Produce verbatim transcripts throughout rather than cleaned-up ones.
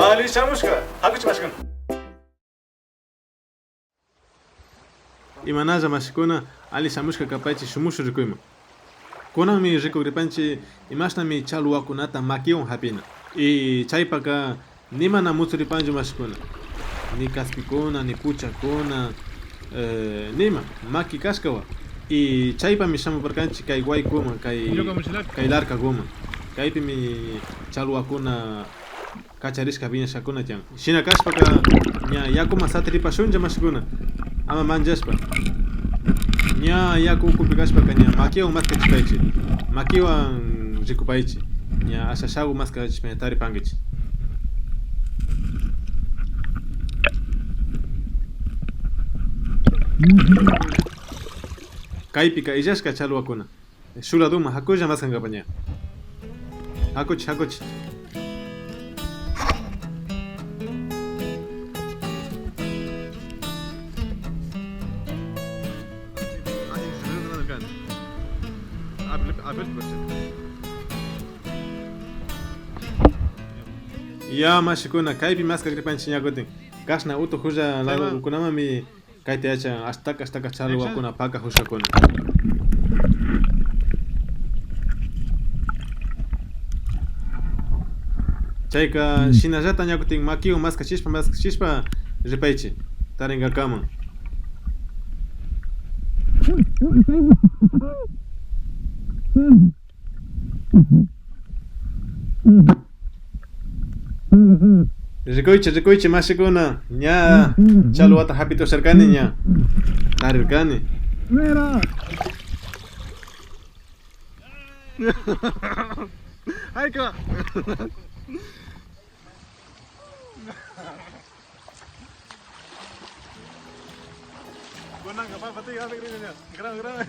Alli shamushka, hakuchi mashkuna. Imanalla mashikuna, alli shamushka kapaychik shuk mushuk rikuyman. Kunanmi rikugripanchik imashnami challwakunata makiwan hapina. Y chaypaka nimana mutsuripanchu mashikuna. Ni kaspikuna, ni puchakuna, eh, nima, maki kashkawan. Y chaypami shamuparkanchik kay waykuman, kay, kay larkakuman. Kaypimi challwakuna kacharishka wiñashkakuna tiyan. Shina kashpaka ña yakuman satiripashunlla mashikuna, ama manllashpa. Ña yaku ukupi kashpaka ña makiwan maskachipaychik, makiwan rikupaychik. Ña asha shaku maskachishpa ña taripankichik. Kaypika illashka challwakuna. Shuk ladoman hakulla maskankapak ña. Hakuchi, hakuchi. Ya, mashikuna, kaypi maskagripanchik ña kutin. Kashna utukulla ladokunamanmi. Kayta yachan ashtaka, ashtaka challwakuna pakakushkakuna. Chayka shinallata ña kutin makiwan maskachishpa, maskachishpa ripaychik tarinkakaman. Rikuychik, rikuychik, mashikuna, ña challwata hapita usharkani ña. Tarirkani. Mira. Hayka. Kunanka papa tiyan, grave, grave.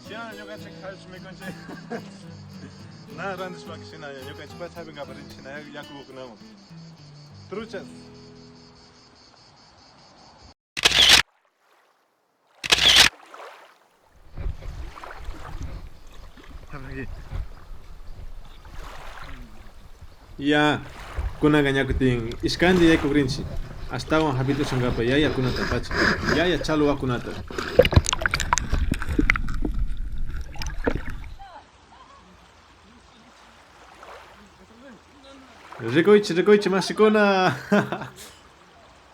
Shina ñukanchik hallp'ash mikunchik. Na randishpaka shina ñukanchik pacha hapinkapak rinchik shina yaku ukunaman. Truchas. Ya, kunanka ña kutin ishkanti yaykugrinchik. Ashtawan hapita ushankapak yayakunatapacha, yaya challwakunata. Rikuychik, rikuychik, mashikuna.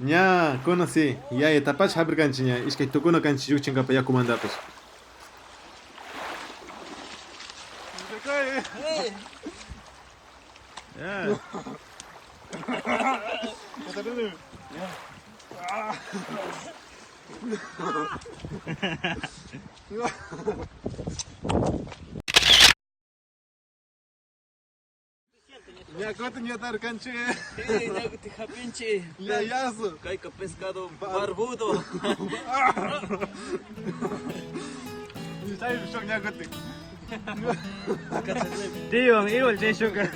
Ña, kunan si, yayatapacha hapirkanchik ña, ishkay tukuna kanchik llukchinkapak yakumantapash. Ya. Ña kutin ña tarirkanchik. Sí, ña kutin hapinchik. Yayazo. Kayka pescado barbudo. Chaypi shuk ña kutin. Tiwan igual chay shukka.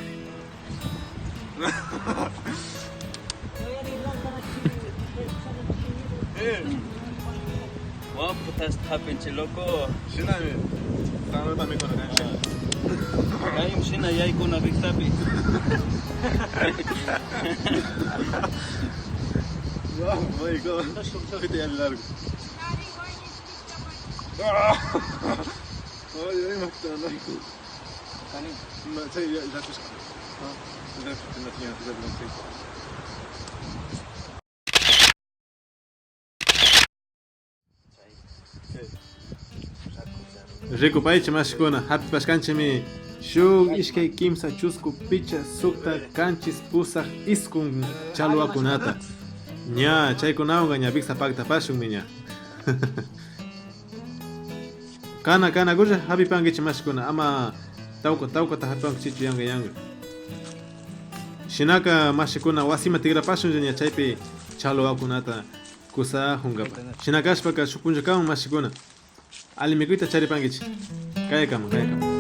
Eh. Guaputas tapinchik, loco. Shinami. Tanota mikuna kanchik. Kaymi shina yaykuna wiktapi. Wow, my God. Ay, ay, ay, ay. No, chay ya, ya, ya. Rikupaychik mashikuna, hapipashkanchikmi shuk, ishkay, kimsa, chusku, pichka, sukta, kanchis, pusak, iskun challwakunata. Ña chaykunawanka ña wiksa paktapashunmi ña. Kana, kanakulla hapipankichik mashikuna, ama tawka, tawkata hapipankichikchu yanka, yanka. Shinaka mashikuna wasiman tikrapashunlla ña chaypi challwakunata kusakunkapak. Shina kashpaka shuk punllakaman mashikuna alli mikuyta charipankichik. Kayakaman, kayakaman.